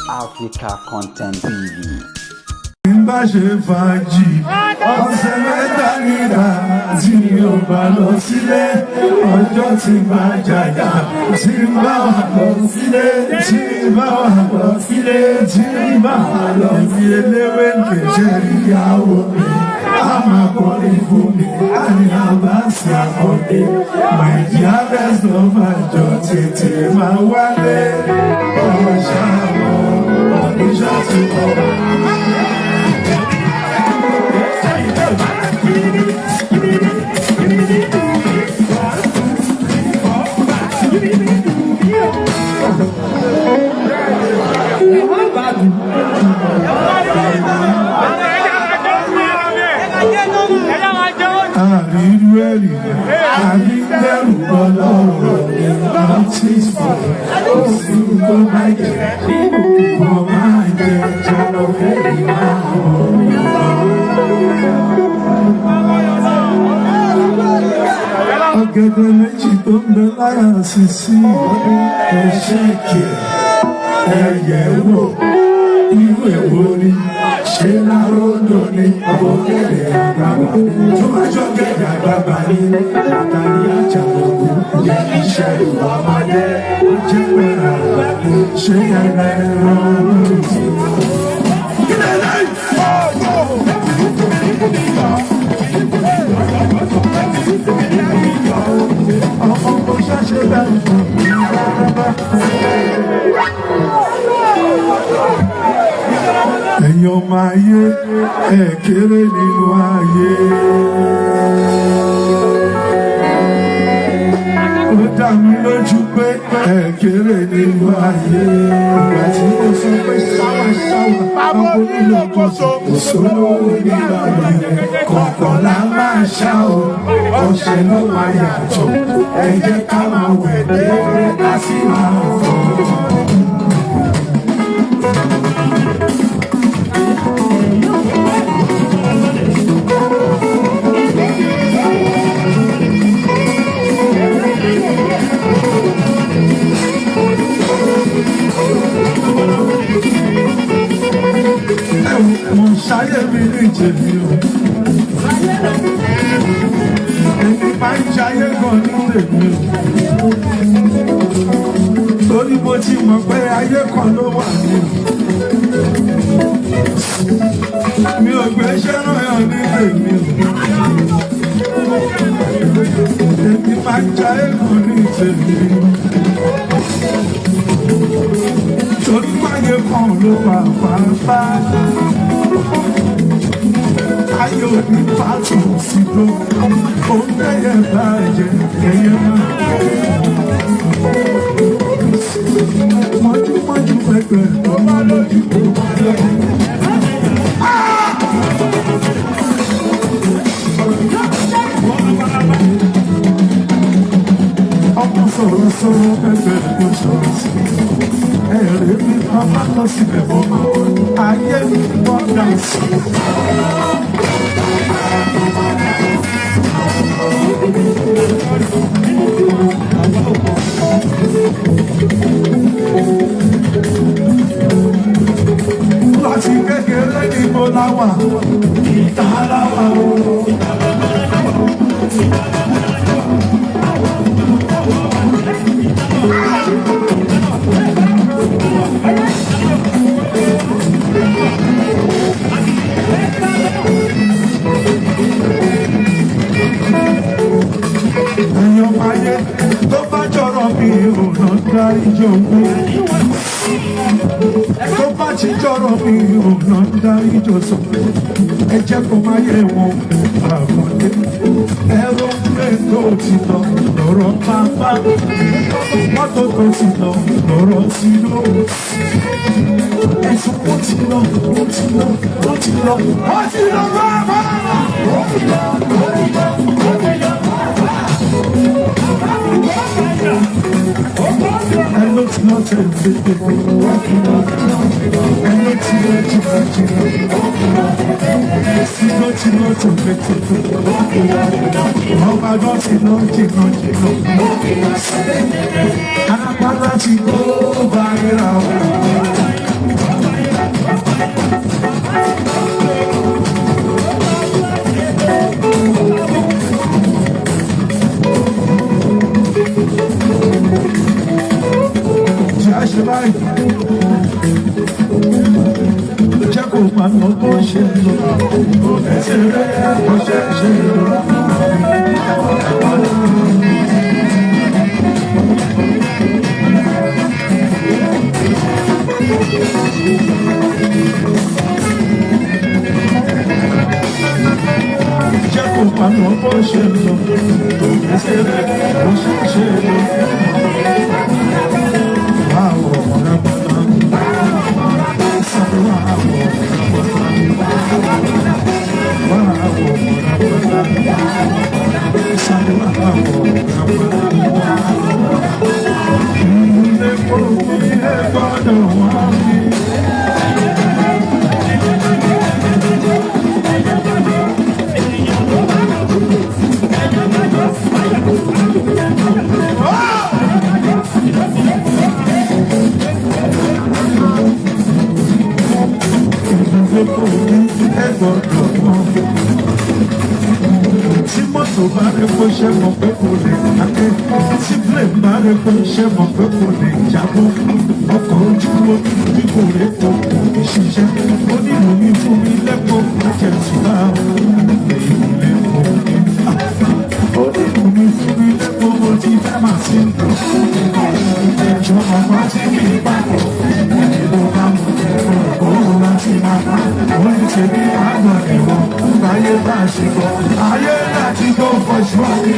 Africa Content TV. Bá ṣe fàájì ọ̀sẹ̀ mẹ́ta nígbà tí mi ò bá lọ sílé, ọjọ́ tí máa jàjà, tí ń bá wà lọ sílé, tí ń bá wà lọ sílé, tí ń bá wà lọ sí eléwé kejì. Ìyàwó mi a máa kọrin fún mi, àní àbáṣe àkọ́dé, my dearest lover, jọ tètè máa wálé, ọ̀ṣà mọ́ ọ̀nìṣà tó kọ̀. Àrírú ẹ̀rì àbí bẹ̀rù ọlọ́run ní notice for oṣù tó bá jẹ kó máa jẹ jọlọ fẹ́ẹ́ máa wọ̀ mí. Ọ̀gẹ̀dẹ̀ méjì tó ń bẹ láyà sísí, ẹ̀ṣẹ̀ kì ẹ̀yẹ̀ wò, irú èwo ni? Ṣé láróńdó ni ọ̀gẹ̀dẹ̀ àgbààgbà? Tó bá jọ gẹ̀dẹ̀ àgbààgbà ni látàrí àjànàkú yẹ iṣẹ́ ìwà ọmọdé ó jẹ́ pẹ̀lú àgbà ni ṣé ẹlẹ́ran lójú. Ọmọ kò ṣàṣe bẹ́ẹ̀ fún mi rárá. Ẹ̀yin ọmọ ayé, ẹ kéré nínú ayé. Ó dá mi lójú pé ẹ kéré nínú ayé. Ìgbà tí mo sọ pé ṣáwà ṣáwà, àwọn onílòkòso kò sólówó nígbà yẹn. Kọ̀ọ̀kan la máa ṣá o, ọṣẹ ló máa yàtọ̀. Ẹ jẹ́ ká máa wẹ̀ déédéé ká sì máa fọ̀. Mo ṣayé mi ní ìjẹ̀bi o. Èmi máa ń ṣayé gan ní tèmi o. Torí mo ti mọ̀ pé ayé kan ló wà ní o. Mi ò gbé iṣẹ́ rán ní tèmi o. Èmi máa ń ṣayé gan ní tèmi o. Torí páyé kan ló wà pàápàá. Ayé òní pàtó sí ló, ó ń tẹ́yẹ bàjẹ́ ẹyẹ máa. Mọ́júmọ́jú pẹpẹ tó bá lójú tó bá lójú. Ọmọ sọ̀rọ̀ sọ̀rọ̀ pẹpẹ tó sọ̀rọ̀ sí. Ẹ̀rẹ́ mi bàbá lọ síbẹ̀ mọ́, ayé mi gbọ́dọ̀ sí. Láti kékeré ni mo láwà, ìta láwà o. Ẹ̀yin ọmọ ayé, tó bá jọ̀rọ̀ mi ò lọ dá ijó wí. Tó bá ti jọ̀rọ̀ mi ò lọ dá ijó sọ. Ẹ jẹ́ kó máa yẹ wọn àkàndé. Ẹ̀rọ pé tó ti lọ lọ́rọ̀ pápá. Mọ́tò tó ti lọ lọ́rọ̀ sínú. Ẹ̀sùn ó ti lọ, ó ti lọ, ó ti lọ, ó ti lọ bàbá. Ó ti lọ, ó ti lọ, ó ti lọ bàbá. Ẹnu tí lọ tẹ̀ tètè, ẹnu tí lọ jìnnà jìnnà, sílọ tí lọ tẹ̀ tètè, ọba náà ti lọ jìnnà jìnnà, alápàlà ti kó bá ríra o. ṣe báyìí. Jẹ́ kó máa lọ bó ṣe lọ. Òkè rẹ̀ bó ṣe ṣe lọ. Jẹ́ kó máa lọ bó ṣe lọ. Òkè rẹ̀ bó ṣe ṣe lọ. Báwo ọ̀rẹ́ bọ́lá? Tí mọ́tò bá rí kó ṣe mọ̀ pé kò lè dákẹ́, tí plane bá rí kó ṣe mọ̀ pé kò lè jábọ́, ọkọ̀ ojú omi bí kò rí kò kò ní ṣiṣẹ́, ó nílò mi fún mi lẹ́kọ̀ọ́ jẹ̀tùbá èyí lè mọ̀ mi. Ó nílò mi fún mi lẹ́kọ̀ọ́ mo ti fẹ́ máa sí lò. Ìjọba bá ti kì í pàpọ̀, ẹni ló bá mú òun láti máa bá. Ó ní tèmi àgbọ̀n ìwọ̀n, ayé bá ṣe gbọ́, ayé láti gbọ́ fọṣọ mi.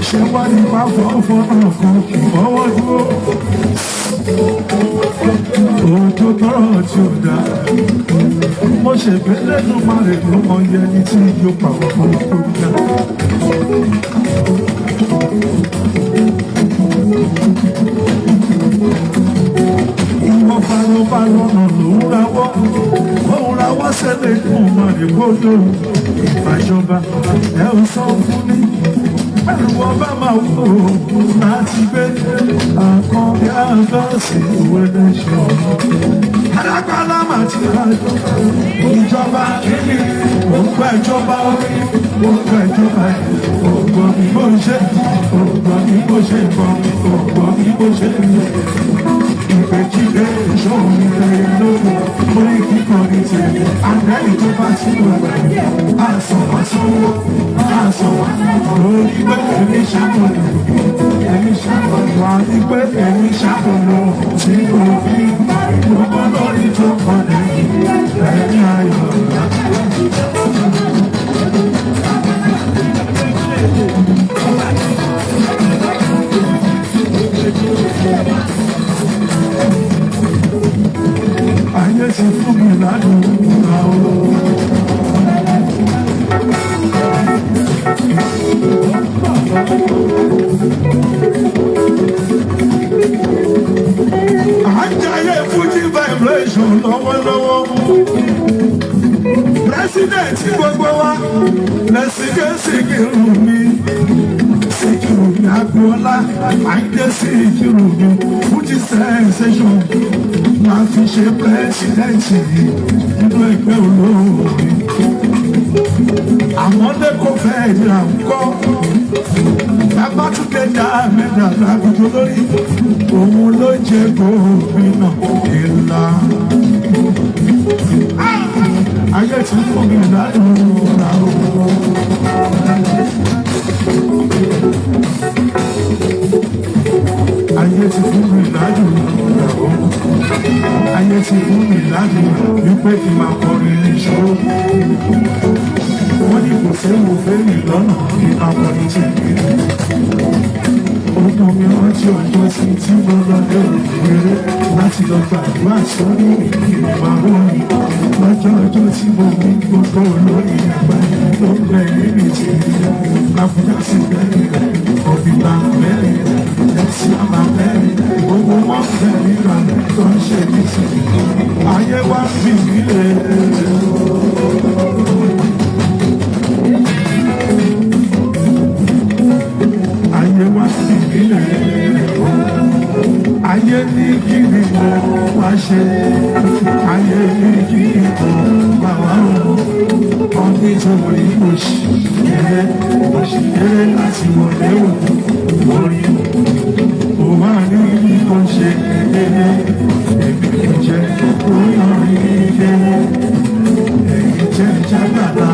Ṣé wá ní wá fọ́fọ́ náà kan kì í fọwọ́ dúró? Òjò tọrọ tí ó dá. Mo ṣègbè lẹ́nu máa rè ló mọ iye ẹni tí yóò pa ọkọ̀ tó dá. Ìwọ balọ̀balọ̀ náà ló ń rawọ́, òun rawọ́ sẹ́lẹ̀ kún máa rè kódò. Ìbàjọba ẹ ò sọ fún mi. Pẹ̀lú ọba máa wò ó láti gbé àkànbí àgbàsí ìwé lẹ́sọ̀. Alágbálá máa ti rájọ. Ìjọba kìíní, òǹkọ ìjọba orí, òǹkọ ìjọba òǹkọ mi bó ṣe, òǹkọ mi bó ṣe kọ, òǹkọ mi bó ṣe lò. Ìpèjìdé ìṣòro mi lè lóko, orí kíkọ ní tèmi, àgbẹ̀lì tó bá ti wà pẹ̀lú. Àsọ̀wá sówó, àsọ̀wá lórí pé èmi ṣàkóso, èmi ṣàkóso, wà ní pé èmi ṣàkóso tí kò fi gbogbo lórí tó kọ lẹ́yìn ẹ̀yìn ayọ̀. Ayé ti fún mi ládùúgbò o. À ń jayé Fuji vibration lọ́wọ́lọ́wọ́. President gbogbo wa lẹ́sìnkẹ́ Síkírù mi. Síkírù mi Agboola, Àyìndé Síkírù mi. Fuji sensation máa fi ṣe president nínú ẹgbẹ́ olóore. Àwọn lẹ́kọ̀ọ́ fẹ́ ìlà ń kọ́. Babátúndé dá mẹ́ta lábùjọ lórí. Òun ló jẹ́ gómìnà ìlà. Ayé ti fún mi ládùúrà o. Ayé ti fún mi ládùúrà o. Ayé ti fún mi ládùúrà wípé kí n máa kọrin ìṣòro. Wọ́n ní kò séwu fẹ́mi lọ́nà kí n máa kọrin tèmi. Ọmọ mi rántí ọjọ́ sí tí mo lọ lé òkèèrè láti lọ gbàdúrà sórí ìgbìmọ̀ orin. Lọ́jọ́ ọjọ́ tí mo ní gbogbo olórí àgbáyé ló ń bẹ níbi tí Àbújá sì bẹ́ẹ̀ rẹ̀, òbíbá bẹ́ẹ̀ rẹ̀, ẹ̀sìn àmà bẹ́ẹ̀ rẹ̀, gbogbo wọn bẹ̀ nígbà tó ń ṣe ní ti. Ayé wá fi mí lé. Ayé wá fi mí lé. Ayé ní kí ni mo wá ṣe? Ayé ní kí ni mo bá wá o? Wọ́n nítorí òṣì. Láti wọlé òkú orí ó máa ní kó ṣe èmi kì í jẹ́ orí jẹ́ èyí jẹ́ jágbàlá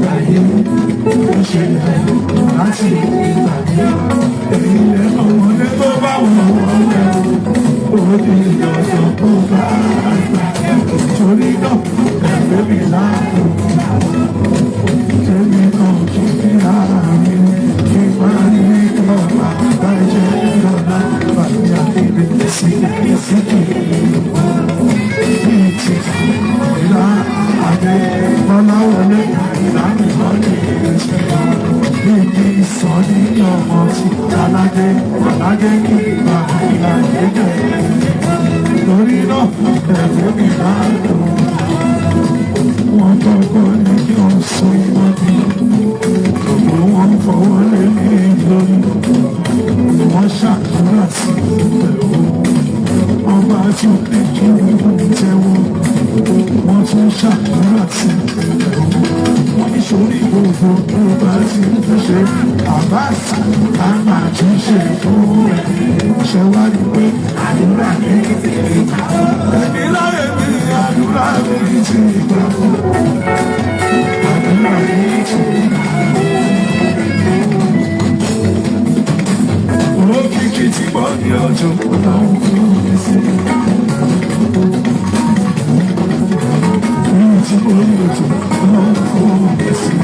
láyé ó ṣe láti ìgbàgbé èyí lẹ́nu ọmọdé tó bá wọ̀ wọ́n rẹ̀ ó di ìyọ̀sọ̀ tó bá gbà torí náà ẹgbẹ́ mi láàbò tẹ́mi náà kì í rárá mi kí n máa ní ọ̀la bàjẹ́ lọ́la bàjẹ́ àkèrè síkì bíi ti ìlà àdé ọláwọlé ìlànà ìmọ̀lẹ̀ bíi sọ ní ọmọ tí aládé aládé kí ìgbà ìlà ìgbẹ́ torí náà ẹ̀fọ́ mi láàbò wọ́n kọ́kọ́ ní kí wọ́n sọ wọ́n bí gbogbo wọn fọwọ́ lé ní lórí wọ́n ṣàdúrà sí pẹ̀lú ọba tún ní kí wọ́n tẹ́wọ́ wọ́n tún ṣàdúrà sí pẹ̀lú wọ́n ní sórí gbogbo tó bá ti ń ṣe àbáṣà á máa tún ṣe fún ẹ ṣe wá rí pé àdúrà mi ti gbà ẹni láyé mi àdúrà mi ti gbà àdúrà mi ti gbà. Òkìkí tí mo ní ọjọ́ ọlọ́run fún mi sí. Òkìkí tí mo ní ọjọ́ ọlọ́run fún mi sí.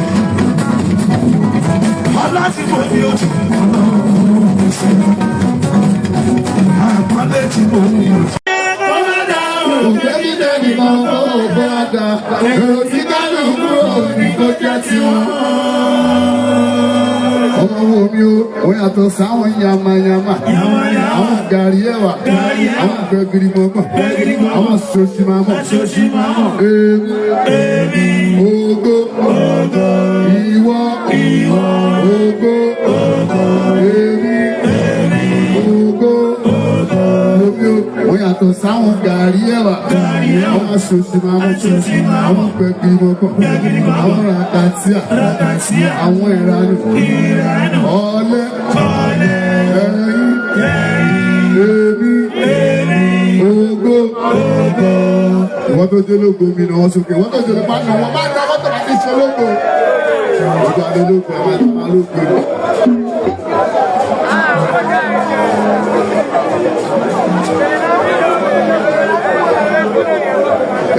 Ọlá tí mo ní ọjọ́ ọlọ́run fún mi sí. Àpọ́nlé tí mo ní ọjọ́. Èrò tí kálukú ní kó jẹ́ tiwọn. Ọmọ wo mi o, ó yàtọ̀ sáwọn yamayama, àwọn gàrí ẹ̀wà, àwọn gbẹ̀gìrì mọ̀mọ́, àwọn sosi mamọ̀, èmi, ògo, ìwọ, ògo, èmi, ògo, omi o, ó yàtọ̀ sáwọn gàrí ẹ̀wà, àwọn sosi mamọ̀, àwọn gbẹ̀gìrì mọ̀mọ́, àwọn rakatia, àwọn ìranù. Ọlẹ́, ẹ̀yin, èmi, ògo. Ìwọ́n tó jẹ́ lógo mi náà wọ́n sókè. Ìwọ́n tó jẹ́ lógo máa ń wọ́n máa ń dáwọ́ tó máa ti ṣe lógo. Ìgbà ló lógo ẹ̀ máa ń máa lógo.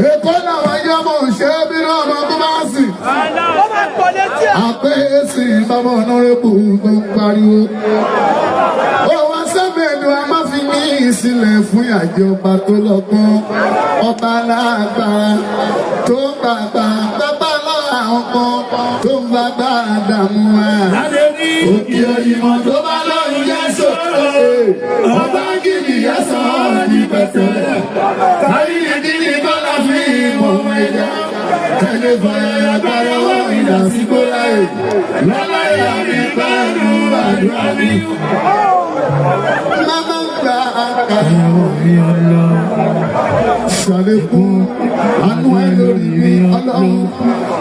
Èkó làwọn ẹyẹ ọmọ òṣèré bí náà ọmọ tó bá sìn. Àpèsè bàbá ọ̀nàrẹ́bù tó ń pariwo. Ó wá sẹ́mẹ̀ẹ́dù a máa fi ní ìsìlẹ̀ fún ìyàjọba tó lọ́gbọ́n. Ọba alágbára tó ń bàbá bàbá láwọn kan tó ń bàbá dààmú wa. Òkè òyìnbó tó bá lọ́rùn jẹ́ sọ̀rọ̀. Ọba gidi yẹ sọ̀rọ̀ ní pẹ̀tẹ́lẹ̀. Kárí ìdílé bọ́lá fi ìmọ̀ ẹ̀dá. Ẹni fọyà agbára wọ́n mi lásìkò láyè. Lọ́lá ìyá mi pẹ̀lú àdúrà mi. Màmá ń gba àkàrà ṣàlékún àánú ẹ lórí mi ọlọ́run.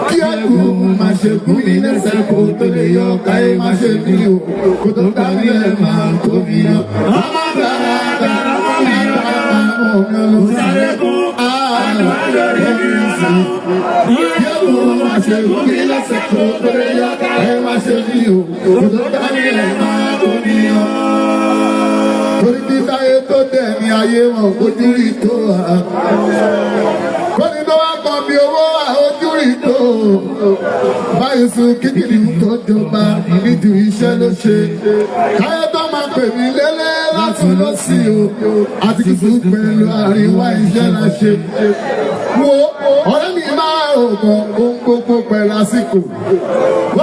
Kí ẹkùn má ṣe gún mi lẹ́sẹ̀ kó tó lè yọ káyé má ṣe mí o. Kó tó ká mi lẹ̀ máa kó mi yọ. Màmá gba àkàrà wọ́n mi gba àwọn ọmọ ọlọ́run. Ṣàlékún àánú ẹ lórí mi ọlọ́run. Kí ẹkùn má ṣe gún mi lẹ́sẹ̀ kó tó lè yọ káyé má ṣe mí o. Kó tó ká mi lẹ̀ máa kó mi yọ. Torí bí táyé tó dẹ̀ ní ayé wọn ojú rí tó a. Kọ́ni tó wá kan bí owó ojú rí tó. Báyìí sùn kíkìrì tó jọba nídìí iṣẹ́ ló ṣe. Káyé tó máa pè mí lélẹ̀ látún lọ sí o. Àti kìsù pẹ̀lú àríwá iṣẹ́ la ṣe. Wo ọ̀rẹ́ mi máa rò mọ́ ohun gbogbo pẹ̀lú àsìkò.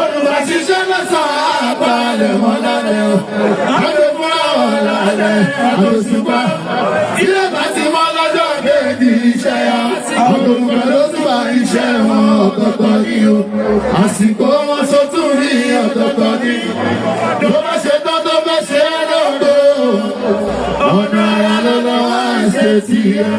Olùbàṣiṣẹ́ lọ́sàn-án àbálẹ̀ mọ́ lálẹ́ o. Àtòṣùpá ilé bá ti mọ́ lọ́jọ́ kejì iṣẹ́ ya. Ọ̀gbọ̀n ló tún bá iṣẹ́ wọn ọ̀tọ̀ọ̀tọ̀ ni o. Àsìkò wọn sótún ní ọ̀tọ̀ọ̀tọ̀ ni. Tó bá ṣe tán tó fẹ́ ṣe é lóko. Ọ̀nà ara ló lọ́wọ́ àṣẹ tí ẹ.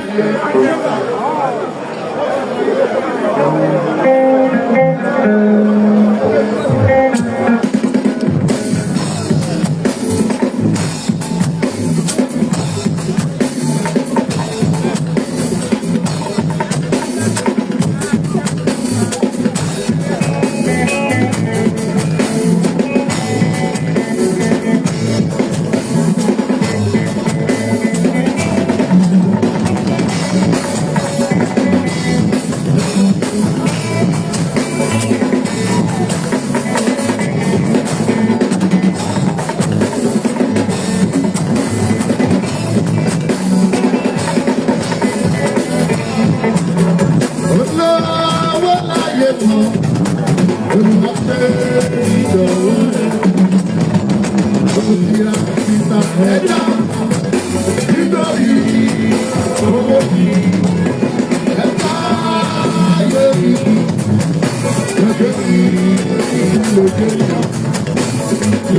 lójú ènìyàn.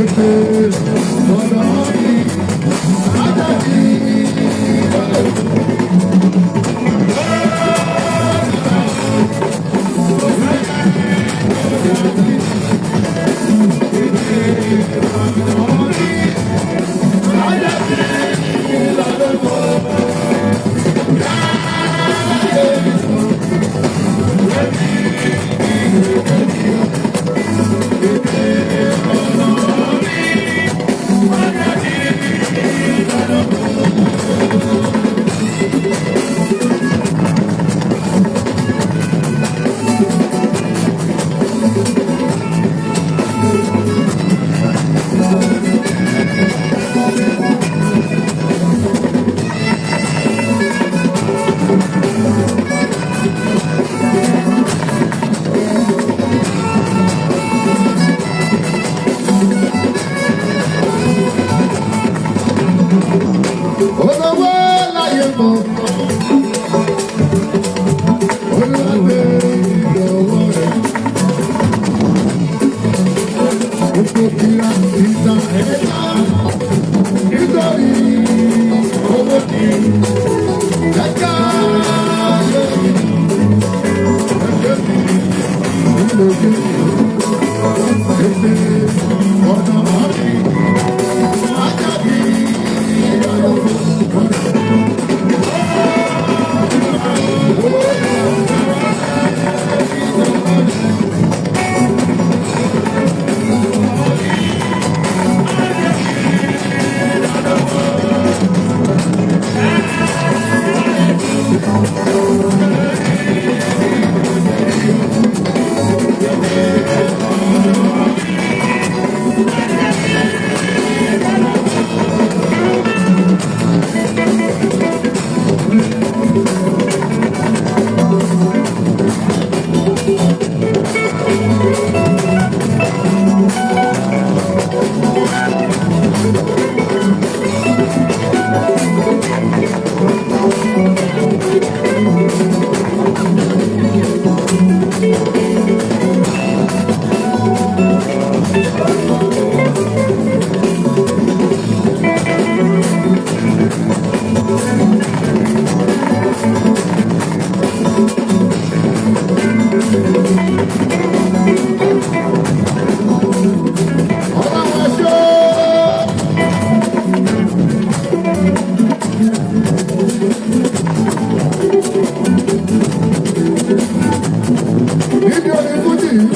Ètè ọ̀nà mi, ajáde ìrọ̀lẹ́. Olówó láyé mọ̀, olùwàgbé ìdọ̀wọ́ rẹ̀. Gbogbo kìlá ìta ẹ̀ka nítorí owó ní ẹ̀ka lórí ẹgbẹ́ mi lójú ètè ọ̀nà mi ajáde ìrọ̀lẹ́. Ọlọ́run ṣe é. Níbi orin Fújì yìí.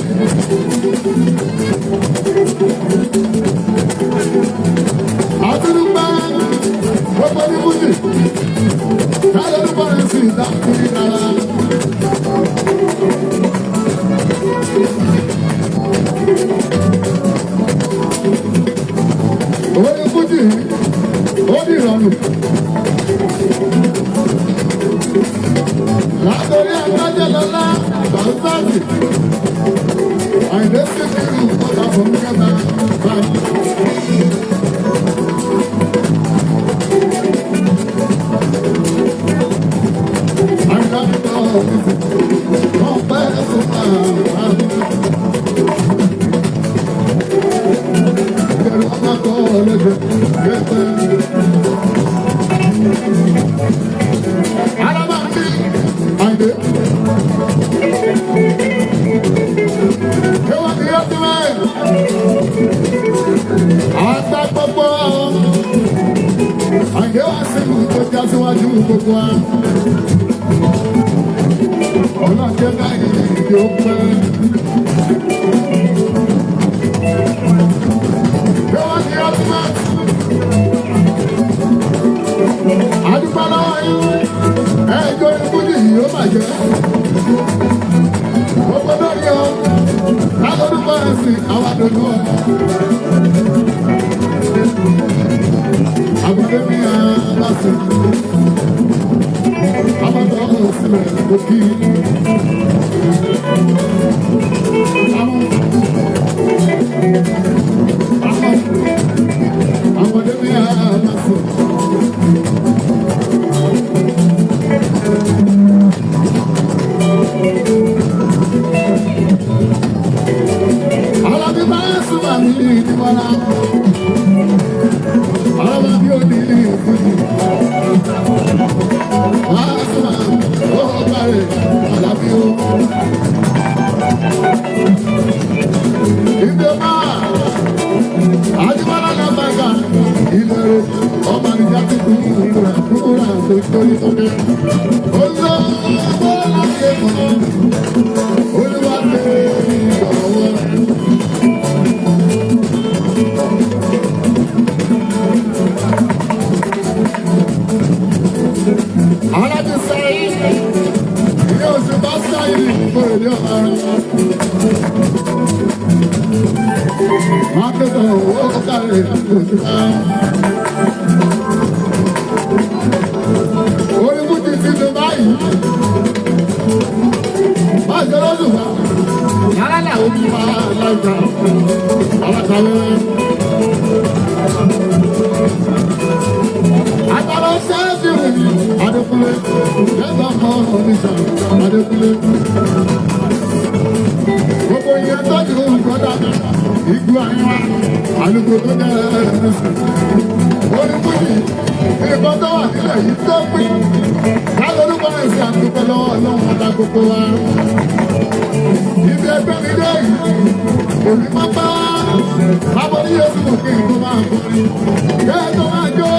Àtúndúpẹ́ gbogbo ní Fújì. Táyọ̀ ló bọ̀rẹ̀ sí ìdákùnrin rárá. Orin Fújì yìí, ó ní ìrọ̀rùn. Látọ̀rí àgbájẹ́ lọ́lá, Bàńsáàsì. Àìdé sí nínú ọ̀tà fún kẹta báyìí. Àìdá tó wọ́n pẹ́ fún máa. Ìbẹ̀rù ọmọ kọ́ lẹ́gbẹ̀ẹ́ lẹ́gbẹ̀ẹ́. Ara máa ń bí Àìdé. Ewa ni yóò ti wáyé. Àgbà gbogbo Àìdé wá sí ìlú tó já síwájú gbogbo wa. Ọlọ́jẹ́ báyìí yóò pẹ́. Ewa ni yóò ti wáyé. Àdúgbò lọ́wọ́ yín. Ẹjọ́ ikú nìyí ó bàjẹ́. Gbogbo lórí o, lálọ́dún ẹ̀sìn àwọn àdójú ọ̀nà. Àbúrò mi á bá sí. Àbàtà ọ̀hún sílẹ̀ òkì. Àwọn mi á bá sí. Alábí mi ní ìdíwọ́lá. Ọlọ́mọ bí ó ní ní ìfúnni. Wàásùmá ó kárẹ̀ àlàbí ó. Ìdè máa Àjíbọ́lá lọ́gbàgà ìbẹ̀rù ọmọ nìjà tuntun ìrà kúrà tó torí sókè. Olówó láyé mọ́, olúwa tẹ̀ ìgbọ̀wọ́. Alájú sáyé, ilé oṣù bá sáyé ìgbòho ọ̀rọ̀. Akẹ́kọ̀ọ́ owó kárẹ̀ oṣù náà. Orí Fújì ti dùn báyìí. Má ṣe lóṣù wá. Yàrá làwọn omi máa lájà. Alákàwé. Àtàlọ́ ṣẹ́ẹ̀sì rẹ̀ Adékúnlé. Lẹ́gbàá mọ́ oníṣà Adékúnlé. Gbogbo ìyẹn tọ́jú ìgbọ́dá mi. Igbó àyíwá, àlùkò tó jẹ́ ẹ̀ẹ́dẹ́sì. Orí Fújì, nǹkan tó wà nílẹ̀ yìí tó pín. Lálórúkọ ẹ̀sìn àdúpẹ́ lọ́wọ́ Ọlọ́run ọ̀dà gbogbo wa. Ibi ẹgbẹ́ mi dé yìí, èmi máa bá bábọ́ ní Yéésù mọ̀ kí n tó máa kọrin. Kẹ́ẹ̀ tó máa jó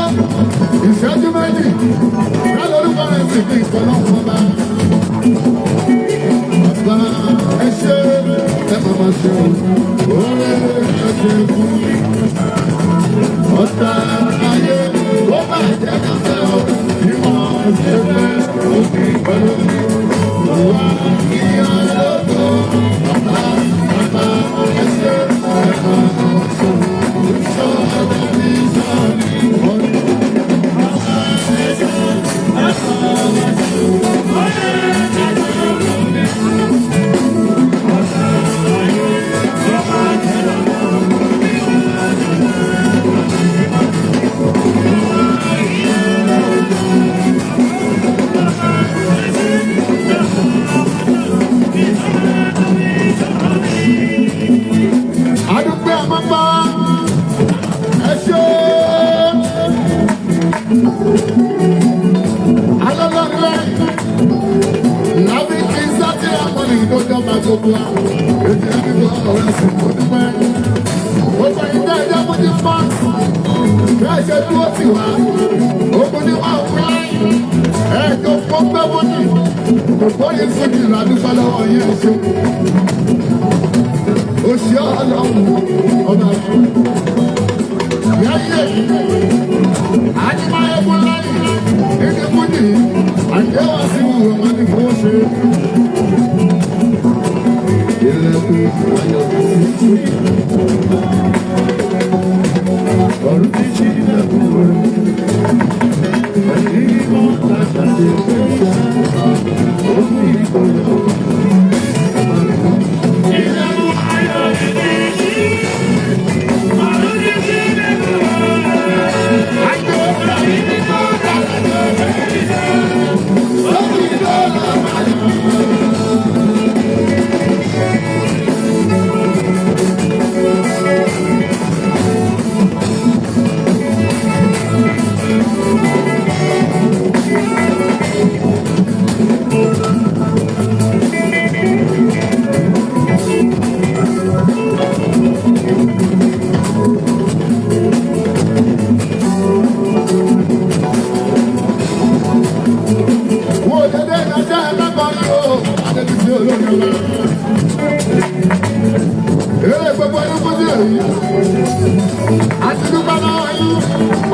ìṣẹ́jú méjì. Lálórúkọ ẹ̀sìn kí n kọ́ lọ́wọ́ ọba. Bàbá ẹ ṣé ẹ máa ma ṣe o. Oore ẹ ṣe fún mi. Ọ̀tá ayé ó bá jẹ́ kásẹ̀ o. Ìwọ̀n ṣe fẹ́ òbí pẹ̀lú mi. Wà ní ọlọ́dọ̀ bàbá bàbá ẹ ṣé ẹ máa ma ṣe o. Ìṣọ́ mi sọ ní ọdún. Bàbá ẹ ṣé ẹ máa ma ṣe o. Oore ẹ ṣe fún mi. Adúpẹ́ àmọ́pá ẹ ṣé alọ́lọ́lẹ́ lábí kí sátì àmọ́nì tó jọba gbogbo wa ètò ìdìbò ọ̀rẹ́ sì kò dúpẹ́. Gbogbo ìdá ẹ̀jẹ̀ mú ní fáǹsì bẹ́ẹ̀ ṣe dúró tì wá ogun ní wọ́n fún ẹ̀ẹ́dọ̀ fún gbẹ́mọ́nì kò yìí fún ìlú adúpẹ́ lọ́wọ́ yẹn ṣe. Oṣù ọlọ́run ọba yẹ́yẹ́ àdìmáyébú lẹ́yìn nínú múni àdéhùn sí ìwé wọn ni kò ṣe. Ilẹ̀kùn ayọ̀ títí ọ̀run títí ilẹ̀kùn rẹ̀ ẹ̀yìn mọ́ tàbí ṣe ó sì kọjá. Wo dédé ìdájọ́ ẹ lọ́kọ̀ọ́rí o, Adébísí olórí ọba. Eré gbogbo ẹni kú sí èyí. Àti dúpẹ́ lọ́wọ́ yín,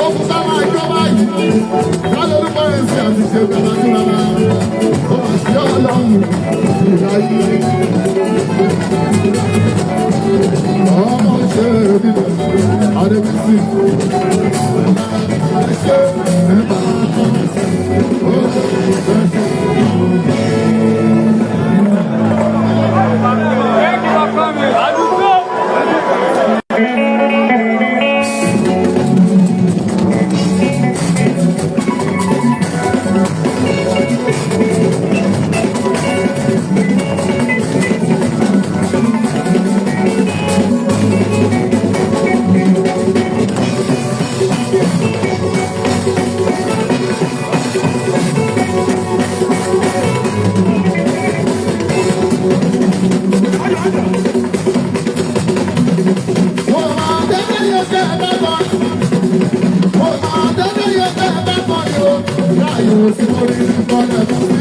ó kú ká máa jó báyìí. Lálẹ́ olúkọ rẹ̀ sí àti ṣe bàbá tó bàbá. Ó mà sí ọlọ́run ìlà yìí. Ọmọ ṣe bíbẹ̀ Adébísí. Ẹ ṣe ẹ bá Thank you for coming. Àdúgbò. Thank Kò sí orí kọ́lẹ̀ mọ́.